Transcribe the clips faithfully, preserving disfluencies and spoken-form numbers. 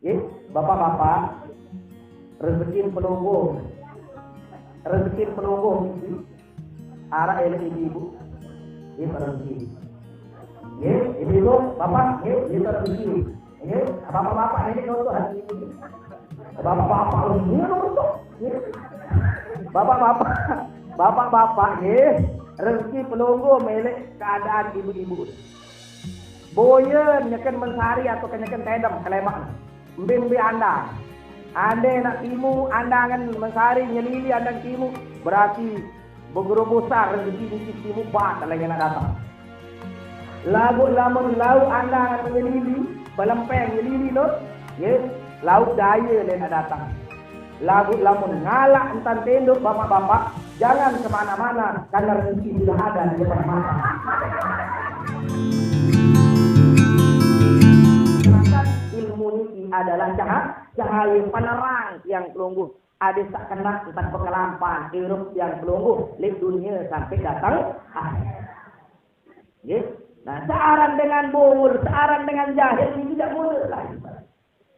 Nggih, bapak-bapak, rezeki pelungguh. Rezeki pelungguh niki araq elek ibu-ibu. Nggih, rezeki. Nggih, ibu-ibu, bapak, nggih, nggih, rezeki. Nggih, bapak-bapak ini contoh hati ini. Bapak-bapak lu nggih, contoh. Nggih. Bapak-bapak, bapak-bapak, nggih, rezeki pelungguh melek keadaan ibu-ibu. Boyen nyeken mensari atau kenyeken tedem kelemak. Embe-embe andang. Ande nak timu andangan mensari nyelili andang timu, berarti begerobosan rezeki niki timu bat lagi nak datang. Laguq lamun lauq andangan nyelili, belempeng nyelili lo, ye, lauq daye le nak datang. Laguq lamun ngalaq entan tendok bapak-bapak, jangan kemana-mana, karena rezeki sudah ada di depan mata. Sedangkan ilmu niki adalah caha-, cahaya penerang tiang pelungguh. Ade saq kenaq entan pengelampan irup tiang pelungguh leq dunie sampai dateng akhirat. Nggih. Nah, searan dengan bungul, searan dengan jahil niki tidak boleh lah.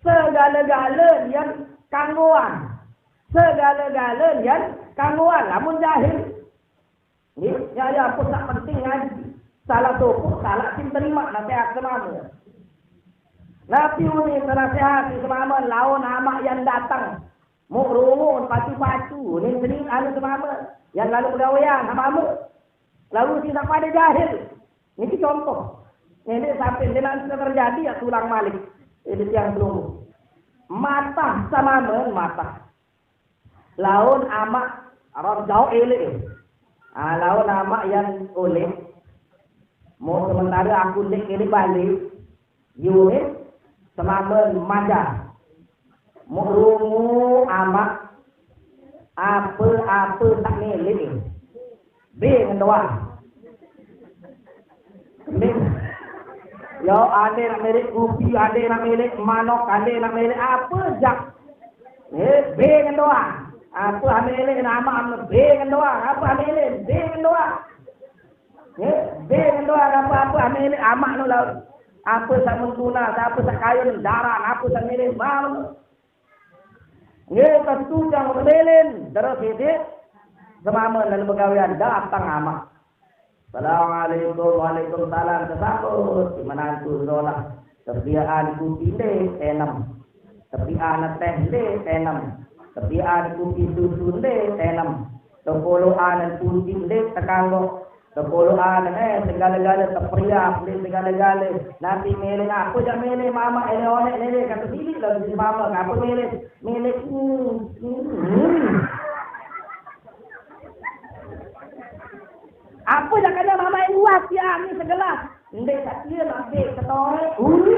Segale-gale yen kanggoan. Segale-gale yen kanggoan, lamun jahil. Nggih, ya, ya, pun saq penting ngaji. Salah sopoq, salah sing terima nasehat semame. Napi unin nasehat semame laun amaq yen dateng. Muq rungun pacu-pacu, unin seni anu semame. Yen lalo pegawean semame. Lalu sing saq pade jahil. Niki contoh. Ngene sampai dengan terjadi ya tulang malik. Ini tiang pelungguh. Matah samamen matah. Laun amaq ron jauq elek. Ah, laun amaq yan oleh. Mau sementara aku lek elek balik. Yunit semamen maja. Muq rungu amaq ape-ape saq mele. Be ngendoan. Mele. Yo, ande nak mele kupi, ande nak mele manok, ande nak mele ape jaq. Eh, be ngendoan. Ape mele amaq, be ngendoan. Ape mele, be ngendoan. Nggih, be ngendoan ape-ape mele amaq no laun. Ape saq mentuna, ape saq kayun daran, ape saq mele mauq. Nggih, tetu kang melin, terus idik semame lalu begawean dateng amaq. Assalamualaikum, waalaikumsalam, kesambut, si menantu solah. Tepiaqan kupi ndeq tenem. Tepiaqan teh ndeq tenem. Tepiaqan kupi susu ndeq tenem. Tekoloqan pucing ndeq tekanggoq. Tekoloqan, eh, segale-gale teperiak ndeq segale-gale. Napi mele, ape jaq mele, mamaq ele oneq mele, kate siliq lalo si mamaq, ape mele? Mele, hmm, hmm. Ape jaq kene mamaq luas, ya, ni segelas. Ndeq saq tie lambek ketoe. Ui.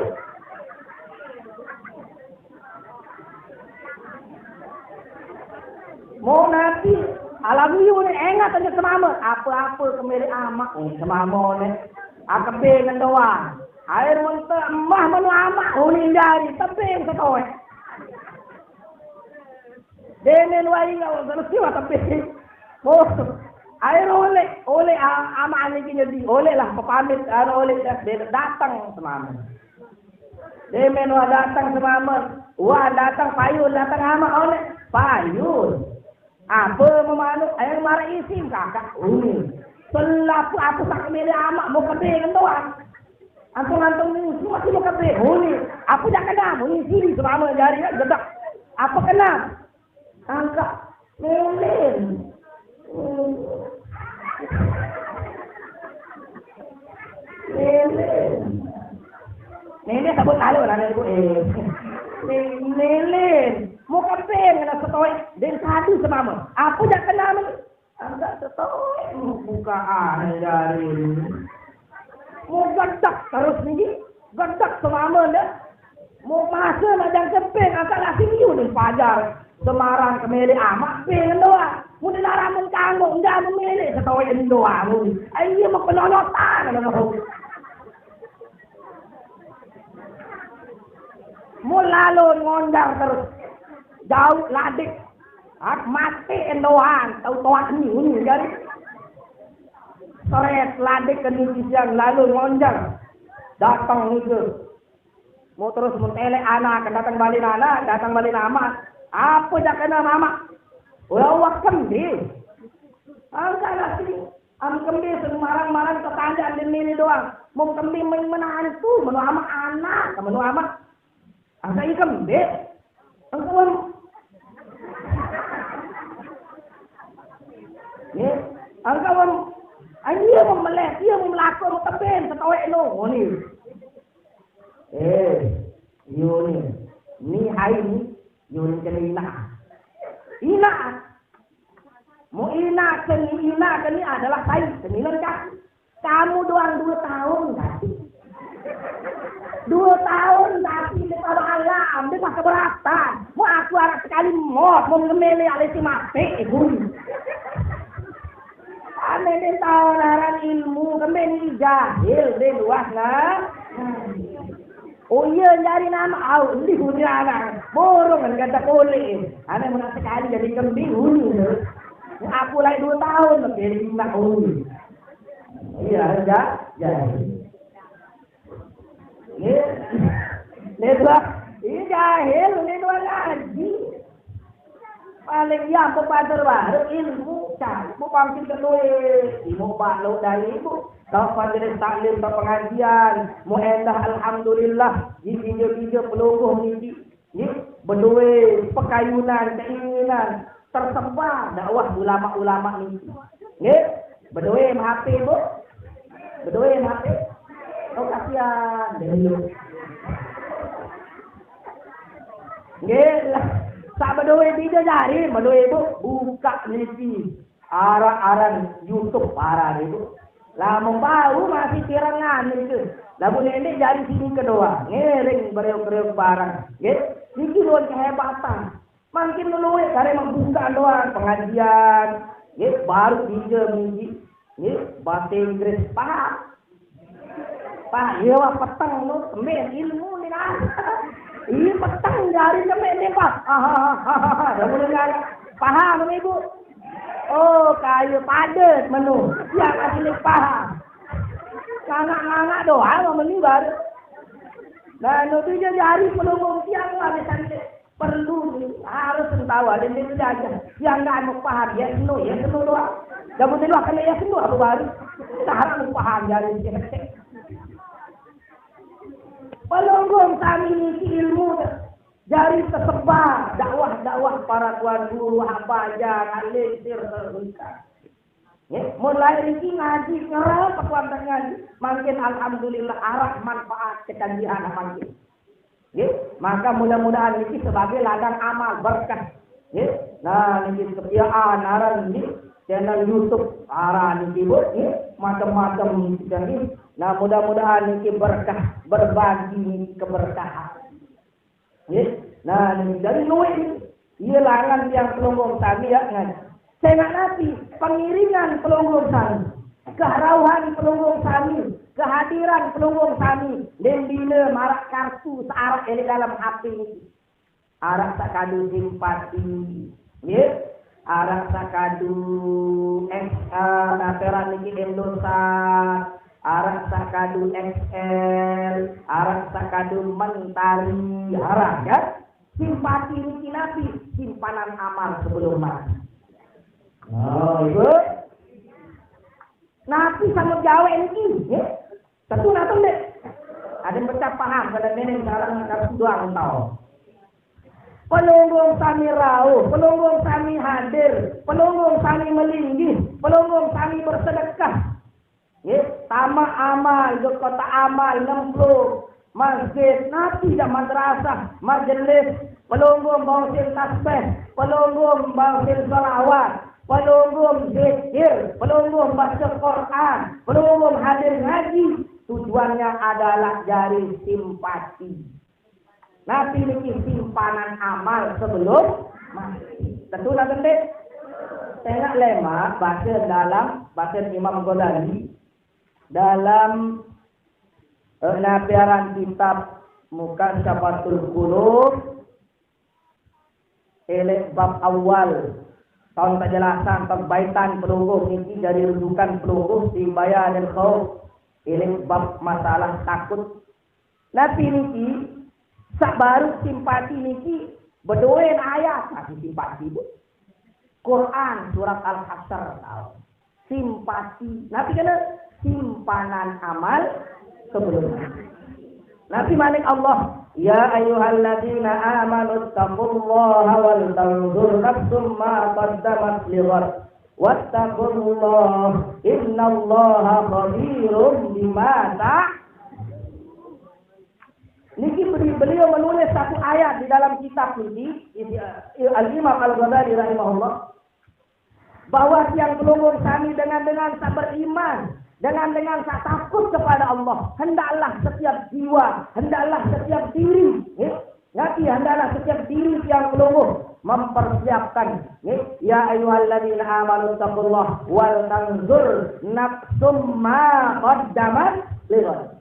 Mau napi? Ala guyu ne engat aja semame. Ape-ape kemele amaq, oh, semame ne. Akebe ngendoang. Air mentek emah menu amaq, oh, ni jari tebing ketoe. Demen wai ngau terus ki watepik. Oh, air oleh, oleh a-, amaq niki nyedi, oleh lah pepamit, anu oleh dah, dia datang semame. Demen wah datang semame, wah datang payun, datang amaq oleh payun. Ape memanuk, air maraq isim kakak uni. Selapuq ape saq mele amaq mau kebe ngendoan. Antung-antung ni, semua sini kebe uni. Ape jaq kena, uni sini semame jari, ya, gedek. Ape kena? Angkat lilin. Lilin. Lilin sebut lalu lah, ibu, eh. Lilin. Mau keping kena setoik. Dia tadi semama. Apa jak kena ni? Angkat setoik. Bukaan jari. Mau gedek terus ni. Gedek semama dah. Mau masa nak jangka peng, asal asing you ni pajar. Semarang kemele amaq peng doang. Mun dilarang mun kanggo, enggak memilih setoik doang. Ai iya mau penonyotan ngono. Mun lalu ngonjar terus. Jauh ladik. Ak mati endoan, tau toak ni, ni jari. Seret ladik ke ni siang lalu ngonjar. Datang ni ke. Mau terus mentelek anak, datang balik anak, datang balik amak. Apa jak kena mamak? Ulah awak kembe. Angkat lagi. Am kembe sembarang-barang ketanjak di mini doang. Mau kembe main menantu, menu amak anak, menu amak. Angkat ikan kembe. Angkat Ye, angka wong, ah, iya wong melek, iya wong melakon, wong teben, setoek no, ngoni. Eh, yuni, ni hai ni, yuni kena ina. Ina. Mu ina keni, ina keni adalah tai, keni lengkap. Kamu doang dua tahun tapi. Dua tahun tapi di pada alam, dia mah keberatan. Mau aku anak sekali mau, mau ngemele alih si mati, ibu. Aneh deh tahu naran ilmu, kembe ni jahil deh luas nah. Oh iya, nyari nama au, di huni anak. Borong kan kata kole. Aneh mau sekali jadi kembe huni. Aku lagi dua tahun, lebih lima huni. Iya, ya, ya. Ini, ini dua, ini jahil, ini dua ngaji. Paling ya, apa pacar baru ilmu, cari mau pangkil ke duit, ilmu pak lo dari ibu. Kalau majelis taklim, kalau pengajian, mau endah alhamdulillah, di video-video pelungguh mimpi. Nggih, bedoe pekayunan, keinginan tersebar dakwah ulama-ulama niki. Nggih, bedoe M H P, Bu? Bedoe M H P? Oh, kasihan, deh, lu. Nggih, lah, sak bedoe video jari, bedoe, Bu, buka niki. Arak aran YouTube parah itu. Lamun bau masih kirangan itu. Lamun ini jari sini kedua, ngiring bereok-bereok barang. Nggih, niki luar kehebatan. Makin menulis dari membuka doang pengajian. Nggih, baru tiga minggu. Nggih, bahasa Inggris paham. Pak, iya wah peteng lu, kembe ilmu ni nah. Iya peteng jari kembe ni, Pak. Hahaha, dah boleh kan? Paham, Ibu? Oh, kayu padet menu. Ya, masih ni paham. Ngangak-ngangak doang, menu baru. Nah, nu tu je jari pelunggung tiang lah, misalnya. Perlu, harus tahu, ada yang belajar. Yang nggak mau paham, ya, no, ya, no doang. Dah betul lah, kena ya, no, apa baru? Kita harap mau paham, jari dia. Pelunggung sami niki ilmu jari tersebar dakwah-dakwah para tuan guru, apa aja, ngalir, sir, terbuka. Ya, mulai niki ngaji, ngerap, aku antar ngaji. Makin alhamdulillah, arah manfaat kecanggihan makin. Nggih, maka mudah-mudahan niki sebagai ladang amal berkah. Nggih. Nah, niki kesetiaan aran niki channel YouTube aran niki, Bu, nggih, macam-macam niki, nggih. Nah, mudah-mudahan niki berkah, berbagi niki keberkahan. Nggih. Nah, niki dari Nuh niki. Iya langan tiang pelunggung sami ya, ngan. Sengak napi pengiringan pelunggung sami, keharauhan pelunggung sami, kehadiran pelunggung sami, lembina marak kartu searak elik dalam H P niki. Arak sakadu simpati, nggih. Arak sakadu X, eh, naperan niki Indosat, arak sakadu X L, arak sakadu Mentari, arak ya. Simpati niki napi? Simpanan amal sebelum mati. Oh, Ibu. Napi sama Jawa niki, ya? Tentu naten deh. Ada yang pecah paham, kalau ini sekarang harus doang tahu. Pelunggung sami rauh, pelunggung sami hadir, pelunggung sami melinggih, pelunggung sami bersedekah. Nggih, tamak amal, ke kotak amal, nemplung, masjid, napi dah madrasah, majelis, pelunggung bausin tasbih, pelunggung bausin salawat, pelunggung zikir, pelunggung baca Quran, pelunggung hadir ngaji. Tujuannya adalah jari simpati. Napi niki simpanan amal sebelum mati. Tentu lah penting. Tengok lemak baca dalam, baca Imam Ghazali dalam, eh, napiaran kitab Muka Syafatul Qulub, elek bab awal, tahun penjelasan, pembaitan pelungguh niki dari rujukan pelungguh simbaya dan khauf, elek bab masalah takut. Napi niki Sak baru simpati niki bedoen ayat, masih simpati, Bu. Quran surat Al-Hasyr, tahu. Simpati. Napi kena simpanan amal sebelum. Napi manik Allah, "Ya ayyuhalladzina amanu taqullaha wal tanzur nafsum ma qaddamat lighad. Wattaqullah, innallaha khabirum bima ta." Niki beli-, beliau menulis satu ayat di dalam kitab niki, eh, Al-Imam Al-Ghazali rahimahullah, bahwa tiang pelungguh sami dengan, dengan sak beriman, dengan, dengan sak takut kepada Allah, hendaklah setiap jiwa, hendaklah setiap diri, eh, ngerti, hendaklah setiap diri tiang pelungguh mempersiapkan, eh, "Ya ayyuhalladzina amanu taqullaha wal tanzur nafsum ma qaddamat lighad."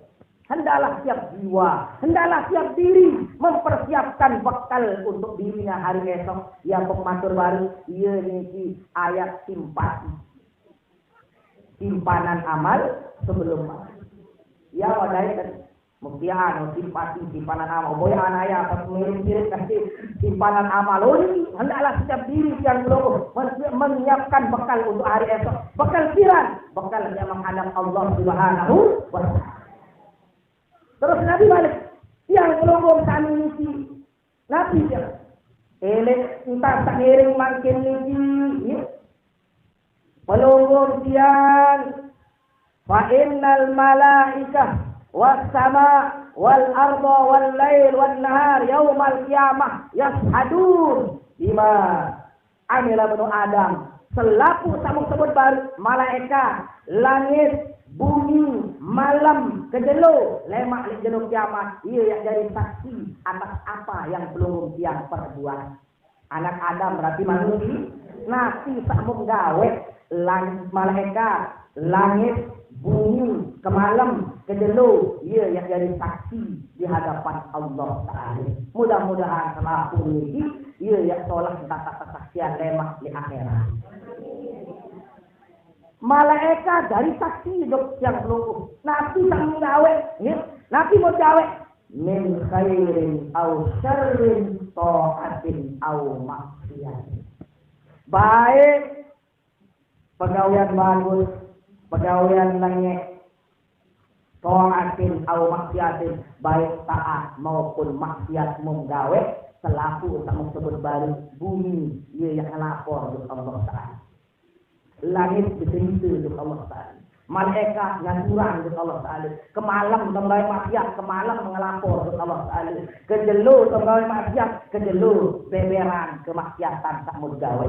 Hendaklah tiap jiwa, hendaklah tiap diri mempersiapkan bekal untuk dirinya hari esok. Ya, pematur baru, iya niki ayat simpati. Simpanan amal sebelum mati. Ya, wadai kan. Mutian, simpati, simpanan amal. Boy anaya, pas mirip-mirip nanti simpanan amal. Oh, ini hendaklah setiap diri yang belum men-, menyiapkan bekal untuk hari esok. Bekal piran, bekal yang menghadap Allah Subhanahu wa Ta'ala. Terus Nabi balik, tiang pelungguh sami niki. Nabi dia. Elek entah tak ngiring makin niki. Ya. Pelungguh tiang. Fa innal malaikah was sama wal arda wal lail wan nahar yaumal qiyamah yashhadun bima amila banu Adam. Selaku samuk sebut baru, malaikat, langit, bumi, malam, kejelo, lemak lek jelo kiamat, iya yak jadi saksi atas apa yang belum tiang perbuat. Anak Adam berarti manusia, nasi samuk gawe, lang-, malaikat, langit, bumi, kemalem, kejelo, iya yak jadi saksi di hadapan Allah Ta'ala. Mudah-mudahan selaku niki, iya yak solah entah tak kesaksian lemak di akhirat. Malaikat dari saksi dok yang pelungguh. Nabi sang gawe, ya. Nabi mau gawe. Min khairin au syarrin, taatin au maksiat. Baik pegawean bagus, pegawean lengek, taatin au maksiatin, baik taat maupun maksiat menggawe, selaku sama sebut baru bumi, iya yang ngelapor ke Allah Ta'ala. Langit bercerita ke Allah Ta'ala. Malaikat ngaturan ke Allah Ta'ala. Kemalem tenggawe maksiat, kemalem ngelapor ke Allah Ta'ala. Kejelo tenggawe maksiat, kejelo beberan kemaksiatan tak mau gawe.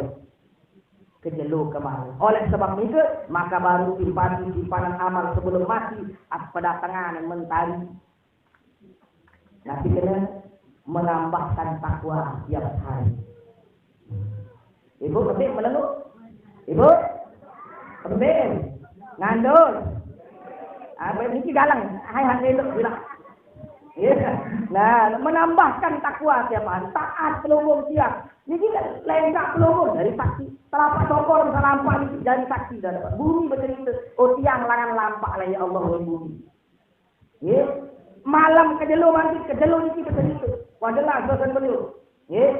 Kejelo kemarin. Oleh sebab itu, maka baru simpati simpanan amal sebelum mati, ap-, kedatangan mentari. Nanti kena menambahkan takwa tiap hari. Ibu, kebik menengok? Ibu? Kebik? Ngandul? Apa ini galang? Hai, hai, elok bilang. Ya. Nah, menambahkan takwa tiap hari. Taat pelungguh tiap. Niki kan lengkap pelungguh dari saksi. Telapak sokor bisa nampak niki dari saksi dah dapat. Bumi bercerita. Oh, tiang langan lampak lah ya Allah, wahai bumi. Ya. Malam kejelo nanti, kejelo niki bercerita. Wah, jelas dosen beliau. Ya.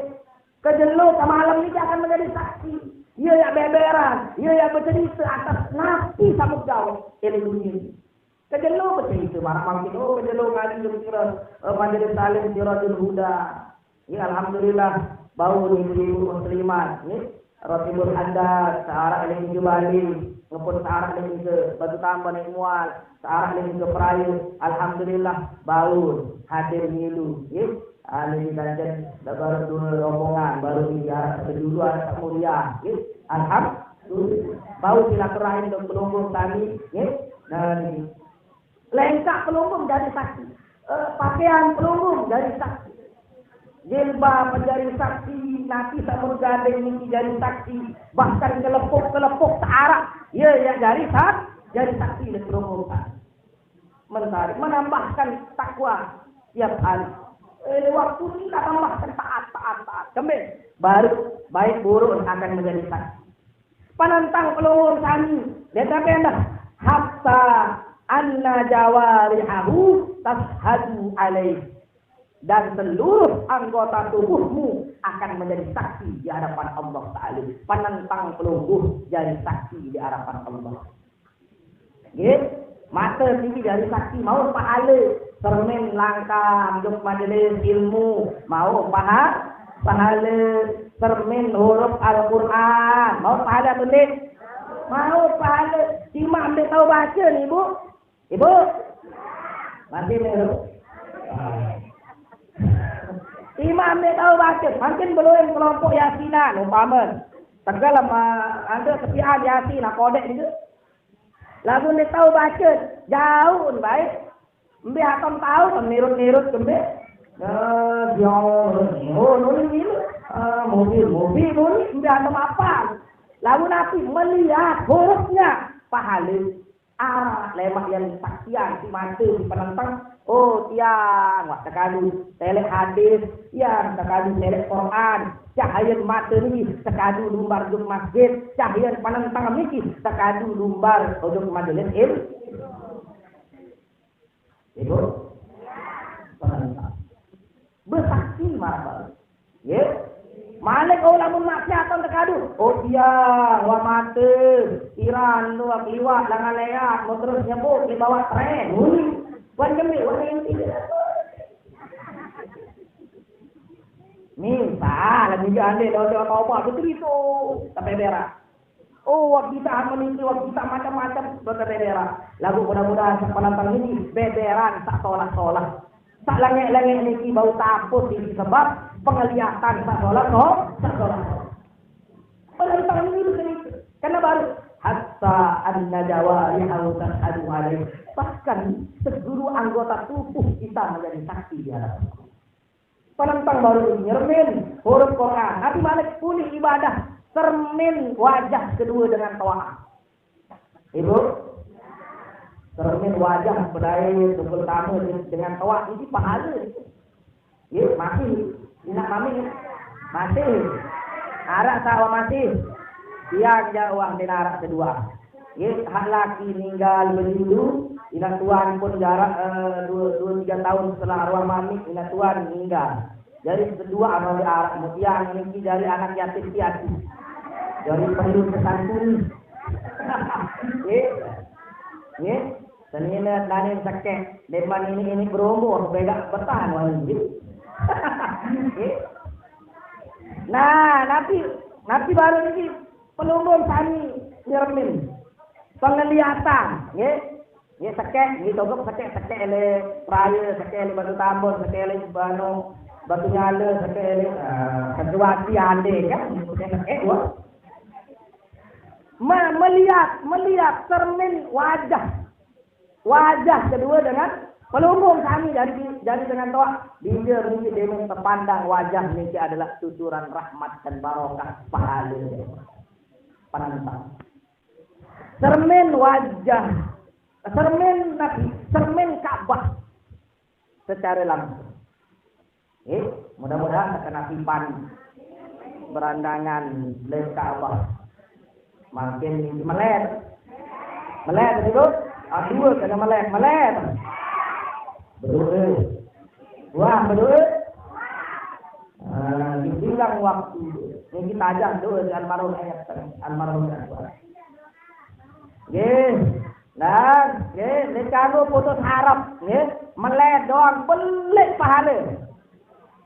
Kejelo ke malam niki akan menjadi saksi. Iya ya beberan, iya ya bercerita atas napi samuk gawe ilmu dunia ini. Kejelo bercerita, marah mangkin, oh, kejelo ngaji kira-kira, eh, majelis taklim Sirajul Huda. Ini alhamdulillah, bau ni ibu-ibu muslimat, ni Rotibul Haddad, searah ni ke Bali, ngepun searah ni ke Batu Tambah, ni Mual, searah ni ke Perayu. Alhamdulillah, bau hadir ngilu, ni. Ah, ni kanjeng, dah baru dua rombongan, baru ni arah satu dulu, arah tak mulia, ni. Alhamdulillah. Bau silaturahim dan pelungguh tadi, ni. Nah, ni. Lengkap pelungguh jadi saksi. Eh, pakaian pelungguh jadi saksi. Jilbab jadi saksi, nanti samur gading ini jadi saksi. Bahkan kelepuk-kelepuk searah, ya, ya jadi sak-, jadi saksi le pelungguh tadi. Mentari, menambahkan takwa tiap hari. Eh, waktu kita tambahkan taat, taat, taat. Kembali, baru baik buruk akan menjadi saksi. Penentang pelungguh sami, dia tak pernah. Hatta anna jawarihahu tashhadu alaih. dan seluruh anggota tubuhmu akan menjadi saksi di hadapan Allah Ta'ala. Penentang pelungguh jadi saksi di hadapan Allah. Nggih. Mata niki jadi saksi, maut pahala. Cermin langkah, duduk majelis ilmu, maut paha-, pahala. Cermin huruf Al-Quran, maut pahala tu, nggih? Maut pahala. Cuma ambil tahu baca ni, Bu. Ibu? Masih ni, Bu? Ah. Imam dia tahu baca, makin belum kelompok yasinan, umpama. Tegal sama anda sepian yasin, nak kodek juga. Lagu dia tahu baca, jauh baik. Mbe atom tahu kan nirut-nirut kembe. Nah, jauh, oh, nuni gitu. Ah, mobil, mobil, nuni, mbe atom apa? Lagu nanti melihat hurufnya, pahala. Arak lemak yang saksian si mata si penentang. Oh, tiang, wak tekadu selek hadis, tiang tekadu selek Quran. Cahaya mata niki tekadu lumbar duk masjid, cahaya penentang niki tekadu lumbar duk majelis il. Ibu? Penentang. Besaksi marah baru. Ya. Malik, oh, lamun maksiat tekadu. Oh, dia, wa mate, iran tu, liwat, langan leat, mau terus nyebut, di bawah tren. Hui. Buat kemik, buat yang tidak. Misal, lagi jande, lawan dia apa-apa, betul itu. Sampai berak. Oh, wak kita anu niki, wak kita macam-macam, bebeberan. Lagu mudah-mudahan sak penantang niki beberan sak solah-solah. Sak langek-langek niki bau tapus niki sebab penglihatan sak solah, so, sak solah. Penantang niki itu seni. Karena baru hatta anna jawarihahu tashhadu alaih. Bahkan seluruh anggota tubuh kita menjadi saksi di hadapan Allah. Penentang baru nyermin huruf Quran. Nabi Malik pulih ibadah, cermin wajah kedua dengan toa. Ibu, cermin wajah bedai tukul tamu dengan toa ini pahala. Ya, masih. Inak mami masih. Arak sawa masih. Tiang jauh wah dina arak kedua. Ye, hak laki ninggal bejulu, ina tuan pun jarak, eh, dua, dua tiga tahun setelah arwah mami, ina tuan ninggal. Jadi kedua amal arak mutiang niki dari anak yatim piatu. Jadi perlu kesantuni. Ye. Ye. Senina nanin sekek, depan ini, ini berumur, begak bertahan wani. Ye. Nah, nanti, nanti baru niki pelumbung sami nyermin. Penglihatan, nggih. Nggih, sekek, nggih, togok sekek, sekek ele Praya, sekek ele Batu Tambun, sekek ele Banu, Batu Nyala, sekek ele, eh, Ketuati ande kan, sekek, sekek, wah. Me-, melihat, melihat cermin wajah. Wajah kedua dengan pelumbung sami dari, dari dengan toa. Bila niki demen terpandang wajah niki adalah cucuran rahmat dan barokah pahala. Penentang. Cermin wajah, cermin Nabi, cermin Ka'bah secara langsung. Eh, mudah-mudahan terkena simpan berandangan le Ka'bah. Makin melet. Melet, betul? Ah, dua kena melet, melet. Berdoa. Wah, berdoa. Ah, dibilang waktu. Ini kita ajak doa di almarhum ayat, almarhum ayat. Nggih. Nah, nggih, nek kanggo putus harap, nggih, melet doang, belik pahala.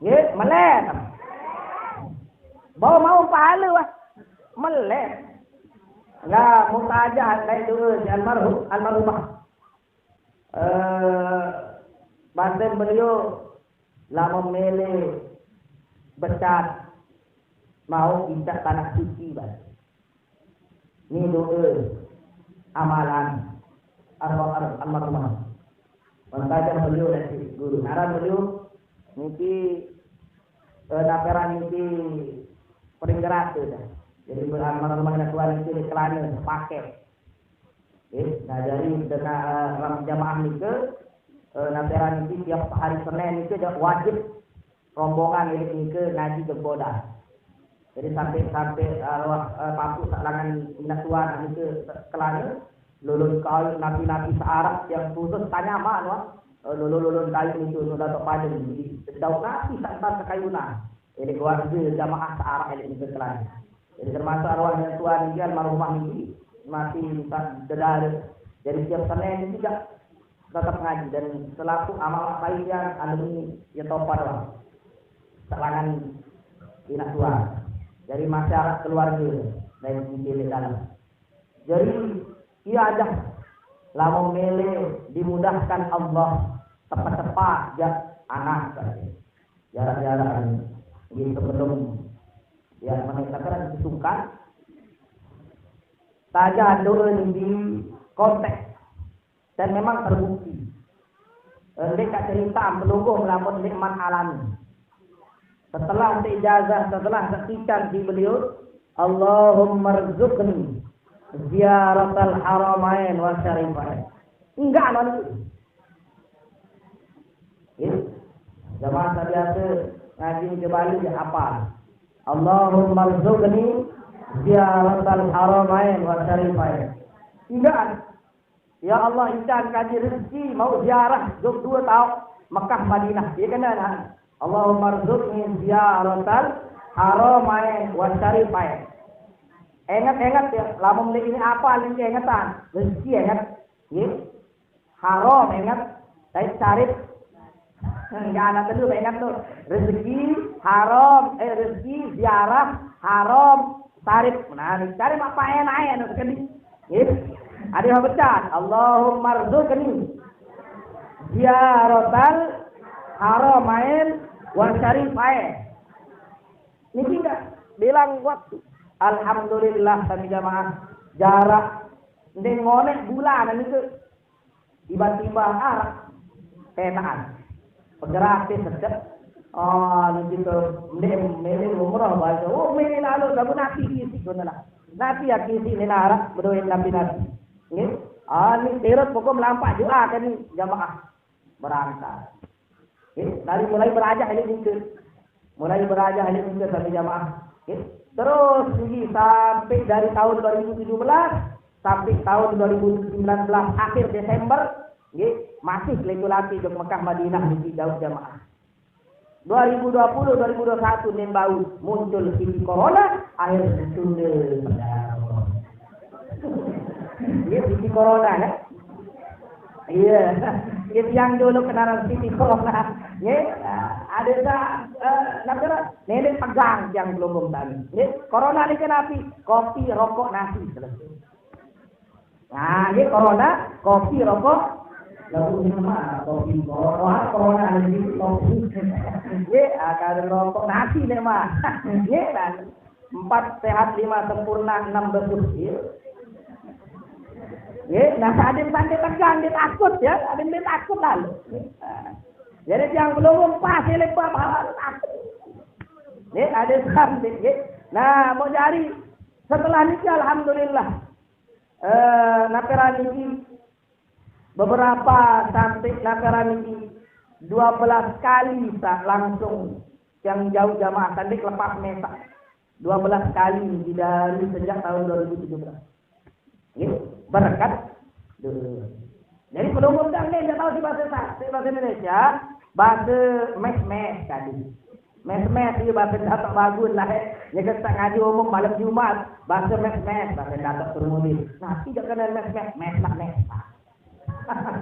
Nggih, melet. Bawa mau pahala, wah. Melet. Lah, mustajab naik doa si almarhum, almarhumah. Eh, bahasa beliau lama mele becat mau minta tanah suci, bah. Ni doa amalan arwah, ar-, almarhumah. Mengkaji beliau dari guru. Ngaran beliau niki, eh, naperan niki paling gerata dah. Jadi almarhumah Tuhan itu dikelana sepaket. Eh, nah, jadi dengan, eh, ram jamaah nika, eh, naperan niki tiap hari Senin niki dah wajib rombongan ini nike ngaji jempodan. Jadi sampai-sampai arwah, eh, papu sak langan inah tuan nike kelana, lulus kau nabi-nabi searah yang khusus tanya mak tuan. Lolo-lolo kayu itu, itu Datuk Padang. Jadi, daun nasi tak entah ke kayu nah. Jadi, keluarga jamaah searah elit itu kelai. Jadi, termasuk arwah yang tua ni, almarhumah ni, masih tak dedara. Jadi, tiap Senin juga tetap ngaji. Dan selaku amal baik yang alumni Yetopa doang. Serangan inak tua. Jadi, masyarakat keluarga dan cilik dalam. Jadi, iya aja. Lamun mele dimudahkan Allah, tepat-tepat ja anak. Jarak-jarak ini sebelum ya mengatakan disungkan. Saja doa ini di konteks dan memang terbukti. Eh, Dia kat cerita pelungguh melamun nikmat alami. Setelah tak ijazah, setelah tak kican di beliau, Allahumma rzuqni ziyaratal haramain wa syarifain. Enggak, non. Ya. Jamaah biasa ngaji ke Bali dia hafal. Allahumma rzuqni ziyaratal haramain wa syarifain. Enggak. Ya Allah, ikan kaji rezeki, mau ziarah, jom dua tahun Mekah Madinah. Dia kena nah. Allahumma rzuqni ziyaratal haramain wa syarifain. Ingat-ingat ya, lamun beli ini apa lagi ingetan? Rezeki ingat. Ya. Haram ingat. Tapi syarif. Enggak anak dulu ingat tuh. Rezeki haram, eh rezeki ziarah haram, syarif. Nah, ini cari apa enak ya sekali. Gitu. Ada yang pecah. Allahumma rzuqni ziyaratal haramain wa syarifain. Ini tidak bilang waktu. Alhamdulillah kami jamaah jarak dengan bulan itu tiba-tiba arah kenaan. Pegerati sedek. Ah, gitu. Mending, mending umrah baca. Oh, mending lalu lagu nanti isi guna lah. Nanti ya kisi ni narak berdoa nabi nabi. Ni, ah ni terus pokok melampak juga kan ni jamaah berangkat. Ni, dari mulai berajah ini gitu. Mulai berajah ini gitu sampai jamaah. Ni, terus lagi sampai dari tahun dua ribu tujuh belas sampai tahun dua ribu sembilan belas akhir Desember, nggih, masih lelaki-lelaki di Mekah Madinah niki jauh jamaah. Dua ribu dua puluh, dua ribu dua puluh satu nih bau muncul Siti Corona, akhir ditunda. Iya, Siti Corona ya. Iya, iya yang dulu kenalan Siti Corona. Ya, ada sa, eh, namanya nenek pegang yang belum tadi. Ya, Corona ini kenapa? Kopi, rokok, nasi. Nah, ini corona, kopi, rokok, lalu ini mah kopi, corona, corona lagi kopi. Ini akan rokok nasi nih mah. Ini kan empat sehat lima sempurna enam betul. Ini nah ada yang sampai tegang dia takut ya, ada yang takut lalu. Nah, jadi yang belum pas ini apa takut. Ini ada sampai. Nah, mau jadi setelah ini alhamdulillah. Eh, naperan ini beberapa sampai naperan ini dua belas kali tak langsung yang jauh jamaah tadi lepas mesa. Dua belas kali di dari sejak tahun dua ribu tujuh belas. Ini berkat dulu. Jadi pelungguh dah ni tak tahu si bahasa tak, si bahasa Indonesia, bahasa mes-mes tadi. Mes-mes dia bahasa dapat bagus lah eh. Dia kata ngaji umum malam Jumat, bahasa mes-mes, bahasa dapat turun. Nah, tidak kena mes-mes, mes nak mes.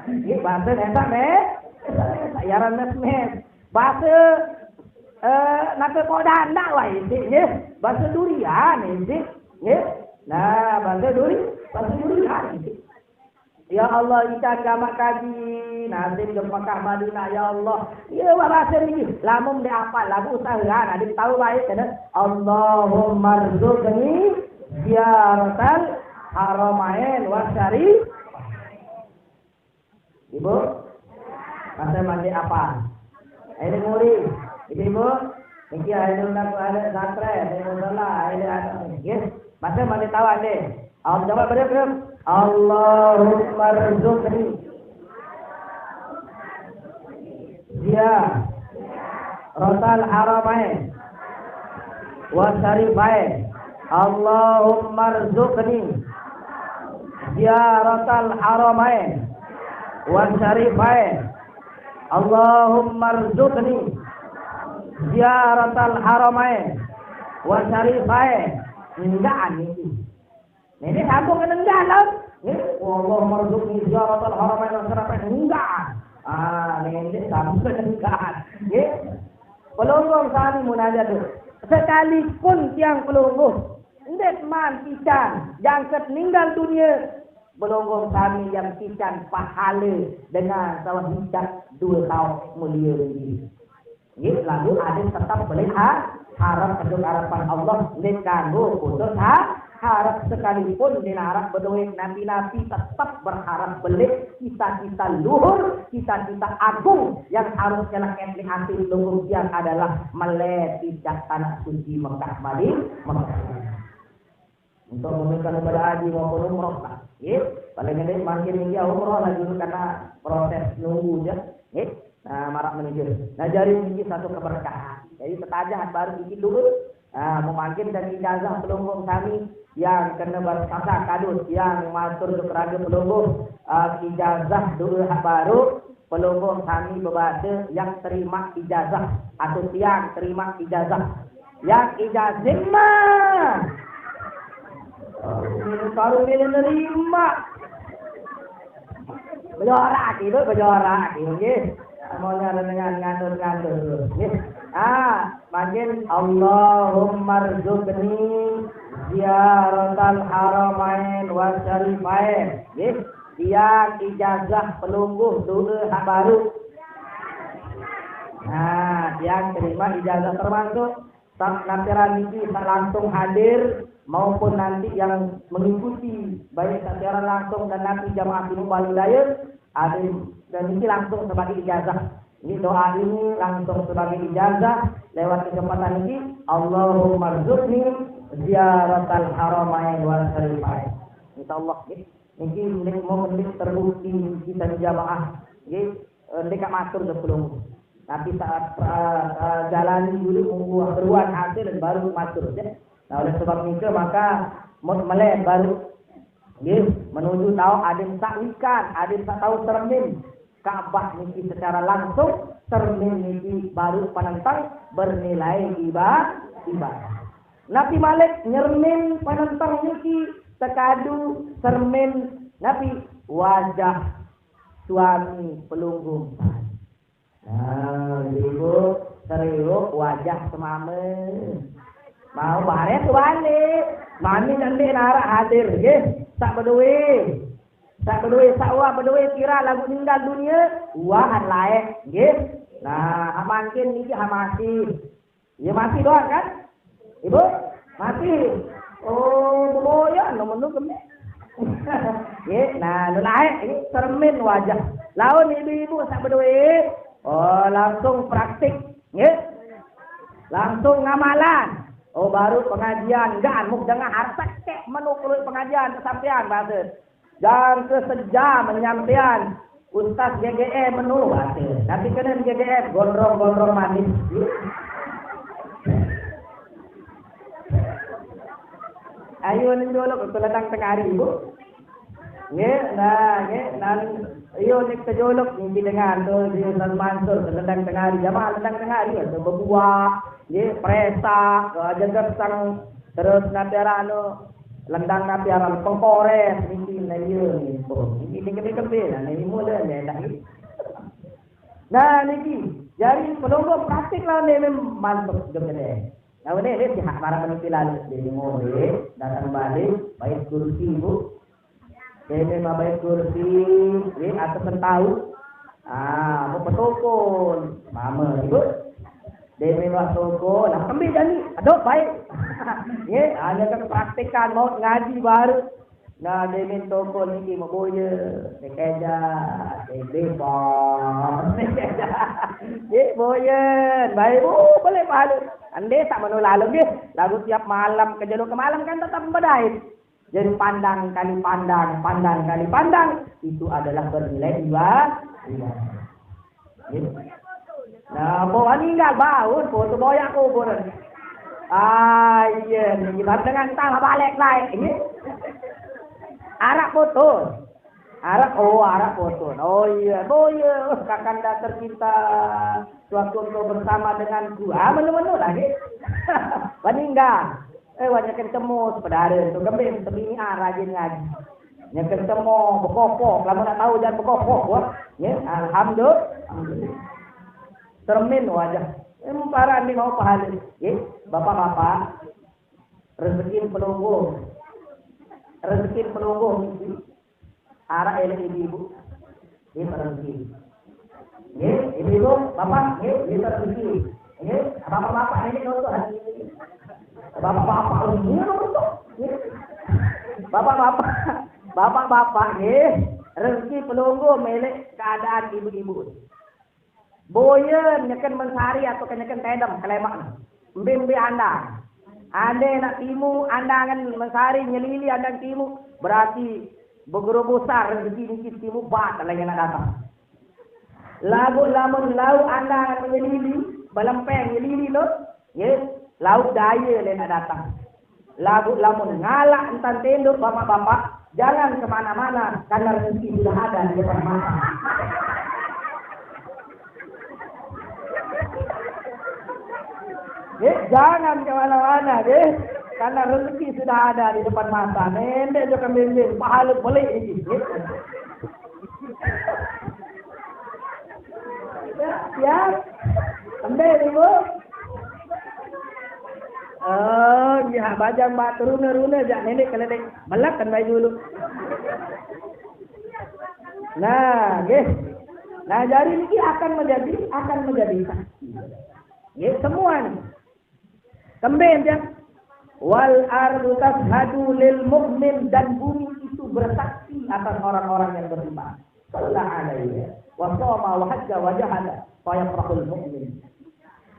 Ini bahasa mes mes. Yaran mes mes. Bahasa eh nak kodan nak wah ini ya. Bahasa durian ini ya. Nah, bahasa duri, bahasa durian ini. Ya Allah, ikan gamak kaji, nasib di Mekah Madinah, ya Allah. Iya, wah bahasa ni. Lamun dia apa lagu usaha, nah, dia tahu baik kena. Allahumma rzuqni ziyaratal haramain wa syarif. Ibu, masa mandi apa? Ini muri. Ibu, ibu, niki ada nak ada santri, ada musala, ada ada. Yes, masa mandi tahu ada. Awak jawab berapa? Allahumma rzuqni. Dia. Rosal haramain. Wa syarifain. Allahumma rzuqni. Ziyaratal haramain. Wa syarifain. Allahumma rzuqni ziyaratal haramain wa syarifain. Enggak, ani. Ini sambung dengan enggak, kan? Ya, Allahumma rzuqni ziyaratal haramain wa syarifain. Enggak. Ah, ini sambung dengan enggak. Ya. Pelungguh sami munajat tu. Sekalipun tiang pelungguh, ndet man pican, jangkit ninggal dunia, pelungguh sami yang pican pahala dengan sawah hijab dua tahun mulia ini. Nggih, lalu ada tetap boleh ha-, harap kedua harapan Allah, nggih, kanggo putus ha-, harap sekalipun di harap berduit nabi-nabi tetap berharap beli cita-cita luhur, cita-cita agung yang harus nyelengket di hati luhur yang adalah meleh tidak tanah suci Mekah Madinah, Mekah. Untuk menunaikan ibadah haji maupun umroh lah. Nggih, paling nggih makin niki umroh lagi karena proses nunggu ya. Nggih. Nah, marak menuju. Nah, jadi ini satu keberkahan. Jadi setajah baru bikin dulu. Nah, memakin dan ijazah pelungguh kami yang kena berkata kadut yang matur ke raga pelungguh, ah, ijazah dulu hak baru pelungguh kami berbahasa yang terima ijazah atau tiang terima ijazah yang ijazah mah. Baru bila nerima. Berjorak hati tu, berjorak hati, okey. Maunya dengan ngandur-ngandur tu, okey. Ah, makin Allahumma rzuqni ziyaratal haramain wa syarifain. Okey. Dia ijazah pelungguh dulu hak baru. Nah, dia terima ijazah termasuk tak napiran niki tak langsung hadir maupun nanti yang mengikuti baik secara langsung dan nanti jamaah timu balu daya ada dan niki langsung sebagai ijazah. Ini doa ini langsung sebagai ijazah lewat kesempatan ini. Allahumma rzuqni ziyaratal haramain wa syarifain. Insyaallah nggih. Niki nggih mau nggih terbukti kita jamaah nggih, eh, nggih matur ke pelungguh. Tapi saat, eh, eh, jalani dulu munggu keruan hasil dan baru matur ya. Nah, oleh sebab itu maka mut meleh baru nggih menuju tahu adim sak wikan, adim sak tahu cermin. Ka'bah niki secara langsung, cermin niki baru penentang bernilai iba-, ibadah. Nabi Malik nyermin penentang niki tekadu cermin Nabi wajah suami pelungguh. Nah, ibu seriuk wajah semame. Mau baret balik. Mami nanti narak hadir, nggih. Tak berdua. Tak berdua, tak wah berdua kira lagu ninggal dunia, wahan laek, nggih. Nah, hamakin niki hamasi. Ya masih doang kan? Ibu? Masih. Oh, boya nomor nu kemik. Nggih, nah, nu laek ini cermin wajah. Lawan ibu-ibu sak berdua. Oh, langsung praktik, nggih. Langsung ngamalan. Oh, baru pengajian, enggak muk dengar harta kek menu keluar pengajian kesampean bahasa. Jangka sejam nyampean Ustaz G G M menu bahasa. Tapi kena G G M gondrong-gondrong manis. Ayo ni jolok untuk ledang tengah hari, Bu. Nggih, nah, nggih, nan iyo ni kejolok ni dengan tu di Ustaz Mansur ledang tengah hari. Jamaah ledang tengah hari tu berbuah, nggih, presak, aja gersang terus nanti anu lendang napi aran pengkores niki na iya ni. Oh, niki ni kena kembe lah ni mula ni dah ni. Nah, niki jari pelungguh praktik lah ni memang mantap gede. Nah, ini ni pihak para peniti lalu di ngombe datang balik baik kursi bu. Dia memang baik kursi, ni atas tahu. Ah, mau petokon. Mama ibu. Dia memang toko, lah kembe jani. Aduh, baik. Ye, hanya kan praktikan mau ngaji baru. Nah, dia min toko niki maboya, dikeja, debebon. Ye, boyen, baik bu, boleh pahala. Ande tak menulalu nggih. Lagu tiap malam kerja lu ke malam kan tetap bedait. Jadi pandang kali pandang, pandang kali pandang, itu adalah bernilai iba-, ibadah. Gitu. Nah, bawa meninggal, baun, foto boyak kubur. Ah, iya, ni ibarat dengan tanah balik naik, ini. Arak foto. Arab, oh, Arab foto. Oh iya, oh iya, oh, kakanda tercinta, sewaktu engkau bersama denganku. Ah, menu-menu lagi. Paninggal. Eh, banyak yang temu, saudara tu kembali, tebini ah, rajin ngaji. Yang ketemu, berkopok, lama nak tahu jangan berkopok, wah. Ya, alhamdulillah. Alhamdulillah. Cermin wajah. Eh, para ni mau pahala. Ya, bapak-bapak, rezeki pelungguh. Rezeki pelungguh mesti arah elek ibu-ibu. Ini rezeki. Ini ibu-ibu, bapak, ini, ini rezeki. Ini bapak-bapak ini contoh hati ini. Bapak-bapak ini contoh. Ini. Bapak-bapak, bapak-bapak ini rezeki pelungguh milik keadaan ibu-ibu. Boyen nyeken mensari atau kenyeken tedem kelemak. Mbe-mbe andang. Ande nak timu andangan mensari nyelili andang timu, berarti beguru besar rezeki niki timu bat lagi nak datang. Lagu lamun lau andangan nyelili, belempeng nyelili lo, ye, lau daya le nak datang. Lagu lamun ngalak entan tenduk bapak-bapak, jangan kemana-mana karena rezeki sudah ada di depan mata. Eh, jangan kemana-mana deh, karena rezeki sudah ada di depan mata. Nendek juga bimbing, pahala beli ini. Ya, ya. Tembel ibu. Oh, ini hak bajang bak teruna-runa jak nenek ke nenek. Belakkan baik dulu. Nah, nggih. Nah, jari niki akan menjadi, akan menjadi saksi. Nggih, semua nih. Kembali ya. Wal ardu tashhadu lil mu'min, dan bumi itu bersaksi atas orang-orang yang beriman. Shalla alayya wa shoma wa hajja wa jahada fa yafrahul mu'min.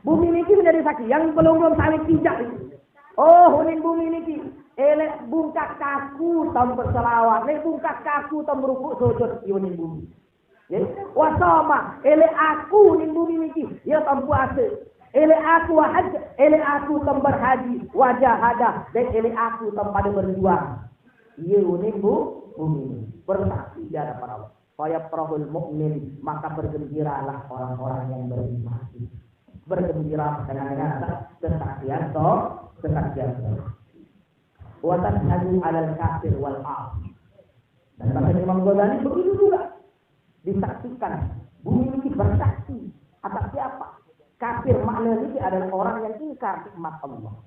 Bumi niki menjadi saksi yang belum belum saling pijak. Oh, unin bumi niki elek bungkak kaku tam berselawat, lek bungkak kaku tam rukuk sujud, iya unin bumi. Ya, wa shoma, elek aku unin bumi niki, ya tam puasa. Elek aku wa hajja, elek aku tam berhaji, wa jahada, dan elek aku tam pada berjuang. Iya unin bu, bumi ini bersaksi di hadapan Allah. Fayafrahul mu'min, maka bergembiralah orang-orang yang beriman. Bergembira dengan, dengan kesaksian toh, kesaksian toh. Wa tashhadu alal kafir wal asi. Dan bahasa Imam Ghazali begitu juga. Disaksikan, bumi ini bersaksi atas siapa? Kafir makna ini adalah orang yang ingkar nikmat Allah.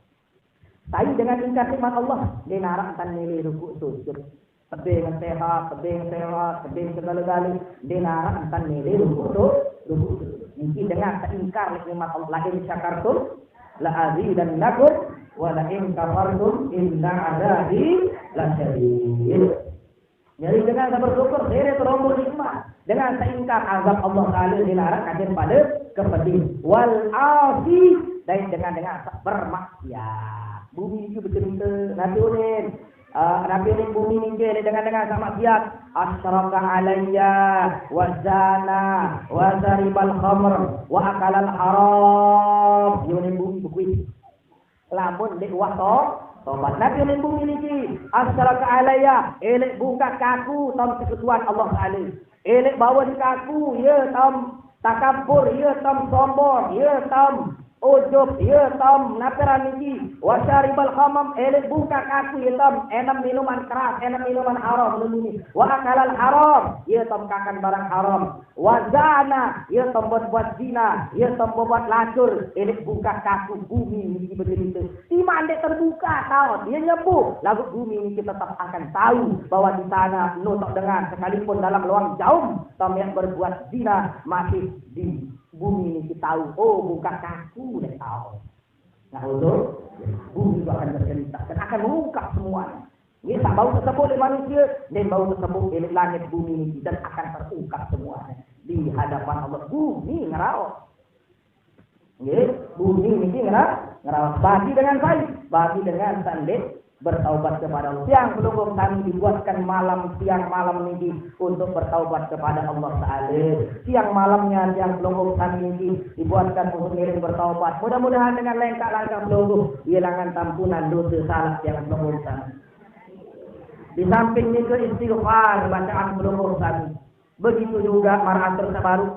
Tapi dengan ingkar nikmat Allah, dia narak entan nilai rukuk sujud. Tebing sehat, tebing sehat, tebing segala-gala. Dia narak entan nilai rukuk tu, rukuk tu. Mungkin dengan tak ingkar nikmat Allah, la in syakartum la azidannakum wa la in kafartum inna azabi lasyadid. Jadi dengan tak bersyukur, dia terombol nikmat. Dengan tak ingkar azab Allah Taala dilarang akan pada kepedih. Wal asi, dan dengan dengan bermaksiat. Bumi itu bercerita, Nabi Udin. Uh, Nabi Udin bumi ni dia dengan dengan sama maksiat. Asyraka alayya wa zana wa syaribal khamr wa akalal haram. Dia ni bumi begitu. Lamun dek wah to, tobat. Nabi ni bumi niki. Asyraka alayya, elek bungkak kaku tam sekutuan Allah Taala. Elek bawa di kaku, ya tam takabur, ya tam sombong, ya tam ujub, ya tam naperan niki. Wa syaribal khamam, elek bungkak kaku, ya tam enam minuman keras, enam minuman haram, minum ini. Wa akalal haram, ya tam kakan barang haram. Wa zana, ya tam buat-buat zina, ya tam buat lacur, elek bungkak kaku bumi niki bercerita. Iman dek terbuka tau, dia nyebut. Lagu bumi niki tetap akan tahu bahwa di sana nutok dengan sekalipun dalam luang jauh tam yang berbuat zina masih di bumi niki tahu. Oh, bungkak kaku dek tau. Nah, untuk bumi itu akan bercerita dan akan mengungkap semuanya. Ini tak bau tersebut oleh manusia, dan bau tersebut oleh langit bumi ini dan akan terungkap semuanya di hadapan Allah. Bumi ngerau. Nggih, bumi niki ngera-, ngerawat. Bagi dengan baik, bagi dengan sandek bertaubat kepada Allah. Siang pelungguh kami dibuatkan malam, siang malam niki untuk bertaubat kepada Allah Taala. Siang malamnya siang pelungguh kami niki dibuatkan untuk ngiring bertaubat. Mudah-mudahan dengan lengkak langkah pelungguh, hilangan tampunan dosa salah siang pelungguh kami. Di samping nike istighfar bacaan pelungguh sami. Begitu juga maraq atur saq baruq,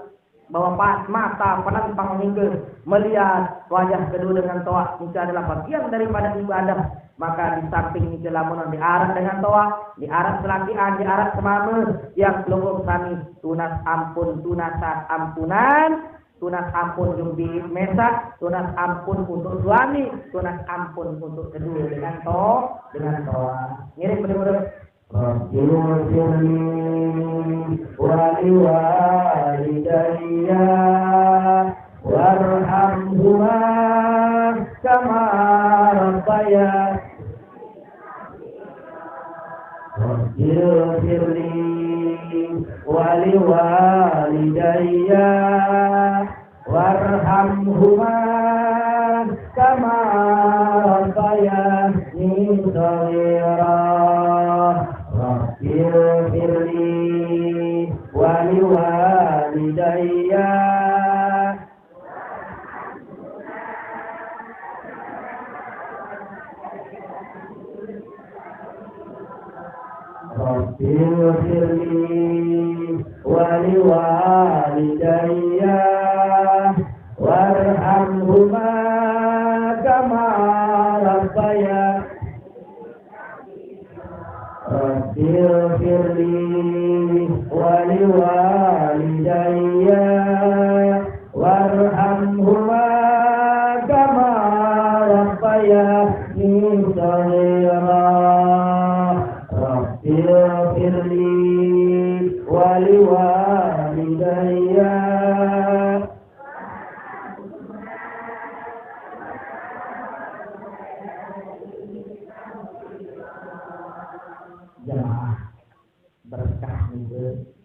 bahwa pa-, mata penenteng nike melihat wajah kedue dengan toaq nike adalah bagian daripada ibadah. Maka di samping nike lamun ndeq araq dengan toaq, ndeq araq selakiqan, ndeq araq semame, tiang pelungguh sami tunas ampun, tunasat ampunan, tunas ampun jumbi mesaq, tunas ampun untuk suami, tunas ampun untuk kedue dengan to-, dengan toaq. Ngiring bener-bener. Rabbi ighfirli wa liwalidayya warhamhuma kama rabbayani. Rabbi ighfirli wa liwalidayya warhamhuma kama rabbayani shaghira. Rabbi ighfirli wa liwalidayya. Rabbi ighfirli wa liwalidayya warhamhuma kama rabbayani. Rabbi ighfirli wa liwalidayya warhamhuma kama rabbayani shaghira. Rabbi ighfirli wa liwalidayya. Jamaah, berkah nike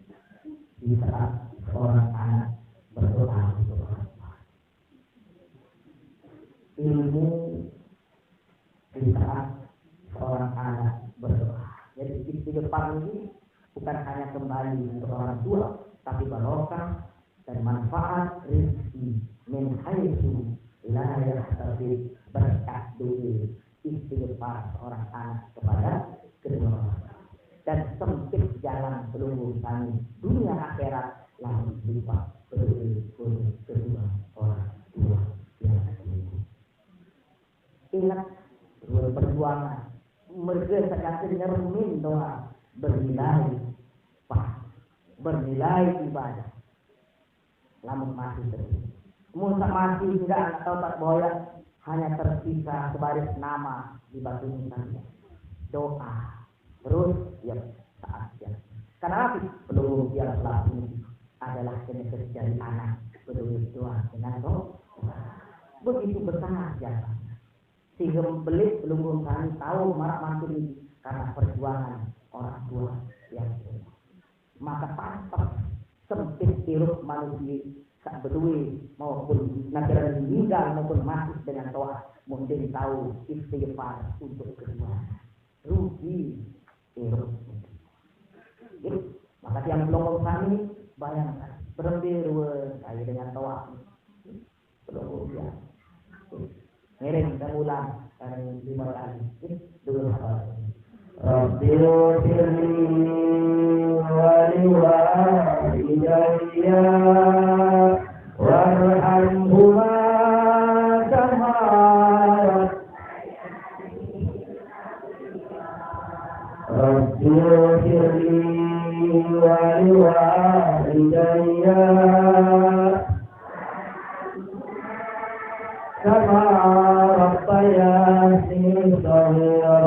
di saat seorang anak berdoa untuk orang tua. Ilmu di saat seorang anak berdoa. Jadi istighfar ini bukan hanya kembali untuk orang tua, tapi barokah dan manfaat rezeki min haitsu la yahtasib, berkat doa istighfar seorang anak kepada kedua orang tua. Dan sempit jalan pelungguh sami dunia akhirat lamun lupa berdoa untuk kedua orang tua yang Inget, rue perjuangan. Merge saq nyeremin doang bernilai pahala, bernilai ibadah. Lamun masih sedih. Mun saq masih ndeq, ndeq tao saq boyaq, hanye tersisa sebaris nama di batu nisan. Doa. Terus, ya, taat, ya. Karena napi? Pelungguh tiang selapuq niki adalah kenyeke jari anak, bedoe doang dengan roh. Begitu besar jasanya. Sehingga beleq pelungguh sami tao maraq mangkin niki karena perjuangan orang tua yang. Maka pantes sempit irup manusie saq bedoe maupun napi-napi ninggal maupun mati dengan toaq, mun ndeq tao istighfar untuk kedua. Rugi irup. Nggih. Maka tiang pelungguh sami, bayangkan, berembe rue kali dengan toaq. Pelungguh tiang. Ngiring, kami ulang, kami lima kali. Dulu hafal. Rabbi ighfirli wa liwalidayya warhamhuma kama Rabbi ighfirli wa liwalidayya kama rabbayani shaghira.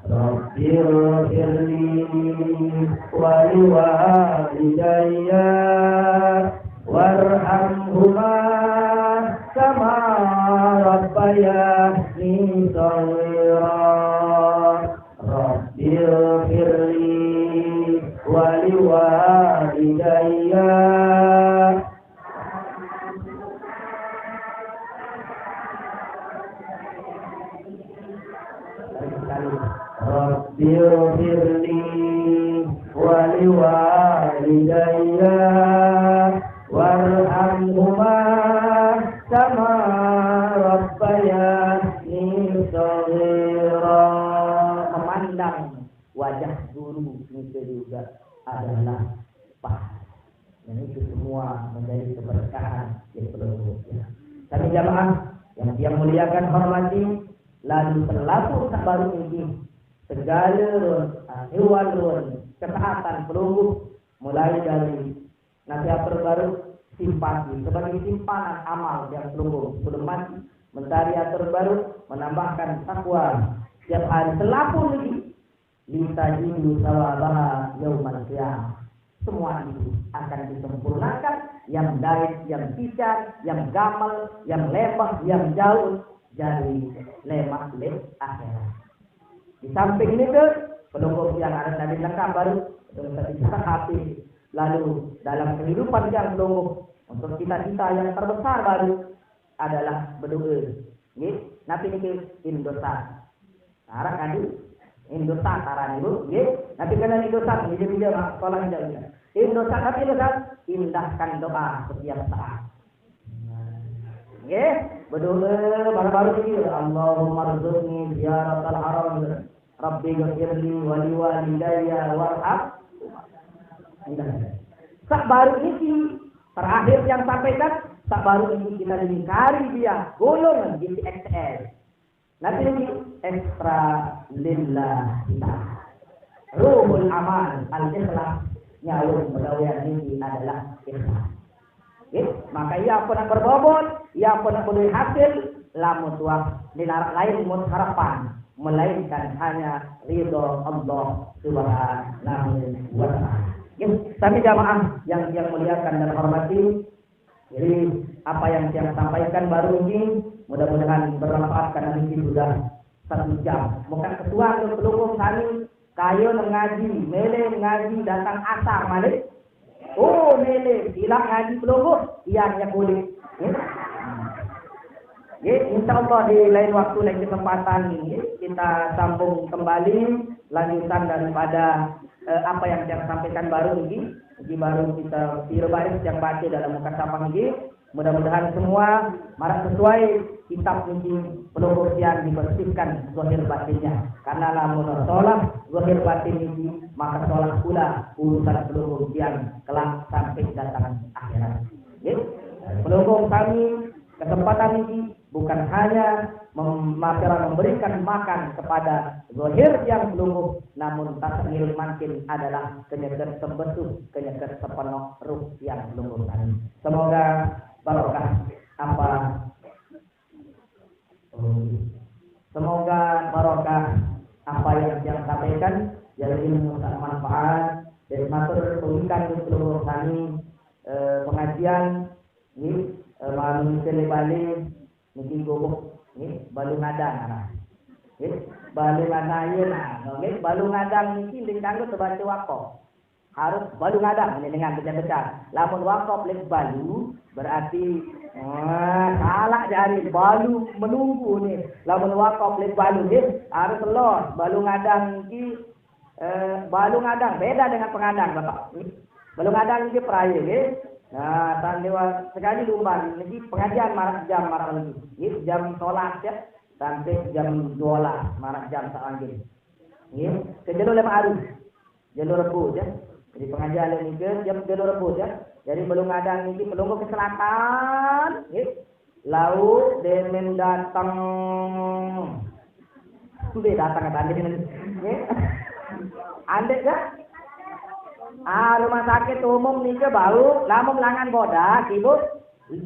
Rabbi ighfirli wa liwalidayya warhamhuma kama rabbayani shaghira. Rabbi ighfirli wa liwalidayya. Rabbi ighfirli wa liwalidayya warhamhuma kama rabbayani shaghira. Memandang mati, lalu terlapor tak baru ini segala run, hewan run, kesehatan pelungguh, mulai dari nasi atur baru, simpati sebagai simpanan amal yang pelungguh sebelum mati, mencari atur baru, menambahkan takwa setiap hari, terlapor lagi litajidu sawabaha yaumal qiyamah. Semua itu akan disempurnakan, yang dait, yang pican, yang gamal, yang lembah, yang jauh, jadi lemak lek akhirat. Di samping itu, pelungguh yang ada tadi lengkap baru, dengan tadi hati, lalu dalam kehidupan yang pelungguh, untuk cita-cita yang terbesar baru adalah berdoa. Nggih, napi niki Indosat. Arah kadu Indosat aran Ibu, nggih. Napi kena Indosat, nggih, dia mak sekolah tidak dia. Indosat, tapi Indosat, indahkan doa setiap saat. Nggih, berdoa baru-baru ini, Allahumma rzuqni ziyaratal haram, Rabbi ghfirli wa liwalidayya warham. Indah. Sak baru ini terakhir yang sampaikan, sak baru ini kita lingkari dia, golongan di X L. Nanti ini ekstra lillah kita. Ruhul amal, al-ikhlas, nyawa pegawai ini adalah ikhlas. Nggih, maka ia pun nak berbobot, ia pun nak boleh hasil, lamun tuah di narak lain mut harapan, melainkan hanya ridho Allah Subhanahu wa Ta'ala. Nggih, tapi jamaah yang yang muliakan dan hormati, jadi apa yang saya sampaikan baru ini mudah-mudahan bermanfaat karena ini sudah satu jam. Bukan ketua untuk pelukung kami, kayo ngaji, mele ngaji datang asar malik. Oh, mele, silap ngaji pelungguh, yang nyakulik. Ya. Ya, insya Allah di lain waktu, lain kesempatan ini kita sambung kembali lanjutan daripada eh, apa yang saya sampaikan baru ini. Jadi baru kita kira baris yang baca dalam muka sama ini. Mudah-mudahan semua marak sesuai kitab ini pelungguh yang dibersihkan zahir batinnya. Karena lamun sholat zahir batin ini maka sholat pula urusan pelungguh yang kelak sampai datang akhirat. Ya. Pelungguh kami kesempatan ini bukan hanya mem- memberikan makan kepada zahir yang pelungguh, namun tak ngiring makin adalah kenyeket sembesuh, kenyeket sepenuh ruh yang pelungguh tadi. Semoga barokah apa semoga barokah apa yang yang sampaikan, jadi ilmu tak manfaat. Jadi matur pemikan pelungguh kami eh, pengajian ini eh, malam ini balik niki gubuk niki balu ngadang nah. Niki balu ngadang ya nah. Niki balu ngadang niki lingkang tu baca wakaf. Harus balu ngadang ini dengan besar-besar. Lamun wakaf lek balu berarti wah, salah dari balu menunggu nih. Lamun wakaf lek balu nggih harus los balu ngadang niki eh, balu ngadang beda dengan pengadang Bapak. Balu ngadang niki peraya nggih. Nah, tang dewa sekali lumban niki pengajian marak jam marak lagi. Nggih jam sholat ya sampai jam dua belas marak jam saat nggih. Nggih, ke jalur lima hari. Jalur Rebo ya. Jadi pengajian lain niki jam jalur Rebo ya. Jadi balu ngadang niki pelungguh ke selatan, nggih. Lalu demen datang. Sudah datang ke tadi. Nggih. Andek ya? Ah, rumah sakit umum niki bau, lamun langan bodak, Ibu.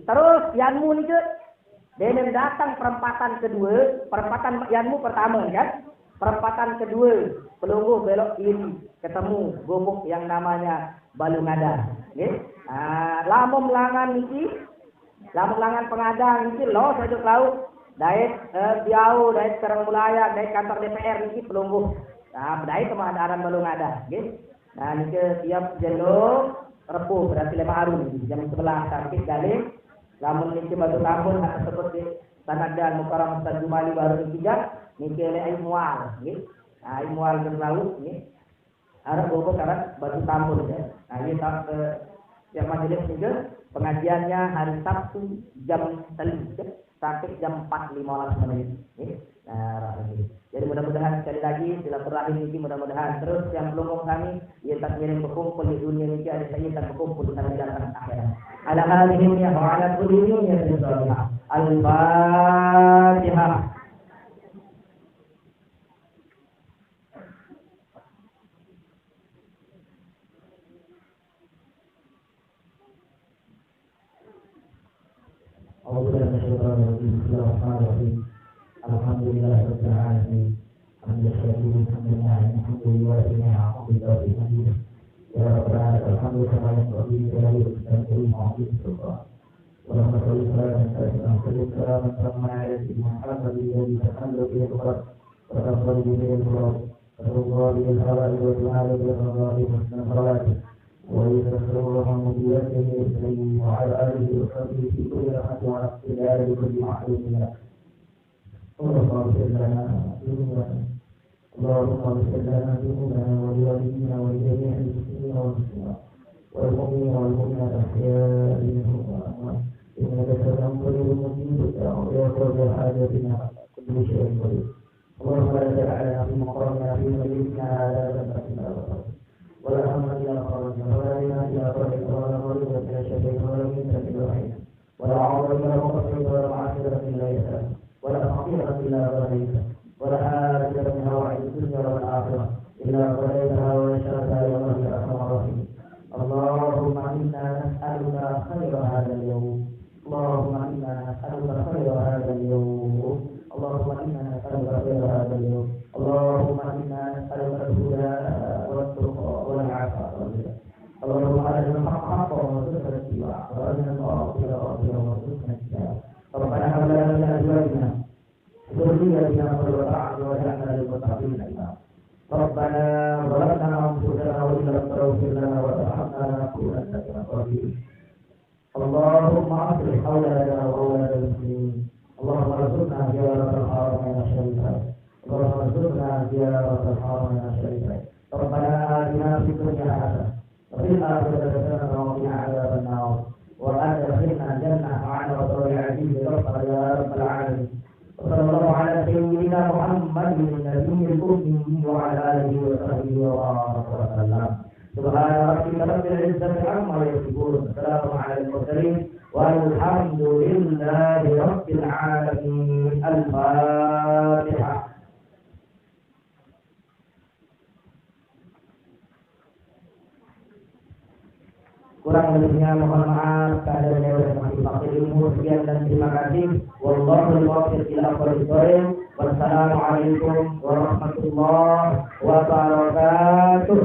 Terus yanmu niki demen datang perempatan kedua, perempatan yanmu pertama kan? Perempatan kedua, pelungguh belok kiri, ketemu gubuk yang namanya Balungada. Nggih. Ah, lamun langan niki, lamun langan pengadang niki lo saja tahu. Dait eh, Biau, dait Karang Mulaya, dait kantor D P R niki pelungguh. Nah, dait kemadaran Balungada, nggih. Nah, niki tiap jelo Rebo berarti lima hari niki jam sebelas sampai kali. Lamun niki batu tampun atas sebut di Sanada Mukarram Ustaz Jumali baru niki jam niki le ai mual, nggih. Nah, ai mual ke laut nggih. Arab bobo karat batu tampun ya. Nah, ini tak ke yang majelis juga pengajiannya hari Sabtu jam telu ya, sampai jam empat lima belas menit. Ya. Nah, ini. Jadi mudah-mudahan sekali lagi silaturahim ini mudah-mudahan terus yang pelungguh kami yang tak ngiring berkumpul di dunia ini ada saya tak berkumpul di sana datang akhirat. Ala hadhihi niyyah wa ala kulli niyyah. Al-Fatihah. حمدا شاكرين حمدا ناعم حمدا يوافي نعمه ويكافئ مزيده. يا ربنا لك الحمد كما ينبغي لجلال وجهك الكريم وعظيم سلطانك. اللهم صل صلاة كاملة وسلم سلاما تاما على سيدنا محمد الذي تحل به القدر وتنفرج به الكرب وتقضى به الحوائج وتنال به الرغائب وحسن الخواتم ويتسر مدينته الكريم وعلى آله وصحبه في كل لمحة ونفس بعدد كل معلوم لك. اللهم اغفر لنا ذنوبنا. اللهم اغفر لنا ذنوبنا ولوالدينا ولجميع المسلمين والمسلمات والمؤمنين والمؤمنات الأحياء منهم والأموات. إنك سميع قريب مجيب الدعوات يا قاضي الحاجات إنك على كل شيء قدير. اللهم لا تدع لنا في مقامنا في مجلسنا هذا ذنبا إلا غفرته ولا هما إلا فرجته ولا دينا إلا قضيته ولا مريضا إلا شفيته ولا ميتا إلا رحمته ولا عدوا إلا غفرته ولا معسرا إلا يسرته ولا فقيرا إلا غنيته ولا حاجة من حوائج الدنيا والآخرة إلا قضيتها ويسرتها يا الله يا أرحم الراحمين. اللهم إنا نسألك خير هذا اليوم. اللهم إنا نسألك خير هذا اليوم. اللهم إنا نسألك خير هذا اليوم. اللهم إنا نسألك الهدى والتقى والعفاف والغنى. اللهم أرنا الحق حقا وارزقنا اتباعه وأرنا الباطل باطلا وارزقنا اجتنابه. ربنا هب لنا من أزواجنا وذرياتنا قرة أعين واجعلنا للمتقين إماما. ربنا ظلمنا أنفسنا وإن لم تغفر لنا وترحمنا لنكونن من الخاسرين. اللهم أصلح أولادنا وأولاد المسلمين. اللهم ارزقنا زيارة الحرمين الشريفين. اللهم ارزقنا زيارة الحرمين الشريفين. ربنا آتنا في الدنيا حسنة وفي الآخرة حسنة وقنا عذاب النار. وأدخلنا الجنة مع الأبرار العزيز برحمتك يا رب العالمين. وصلى الله على سيدنا محمد النبي الأمي وعلى آله وصحبه وبارك وسلم. سبحان ربك رب العزة عما يصفون، سلام على المرسلين، والحمد لله رب العالمين. الفاتحة. Kurang lebihnya mohon maaf, keadaan saya sudah semakin fakir ilmu. Sekian dan terima kasih. Wallahul muwaffiq ila aqwamit thariq. Wassalamualaikum warahmatullahi wabarakatuh.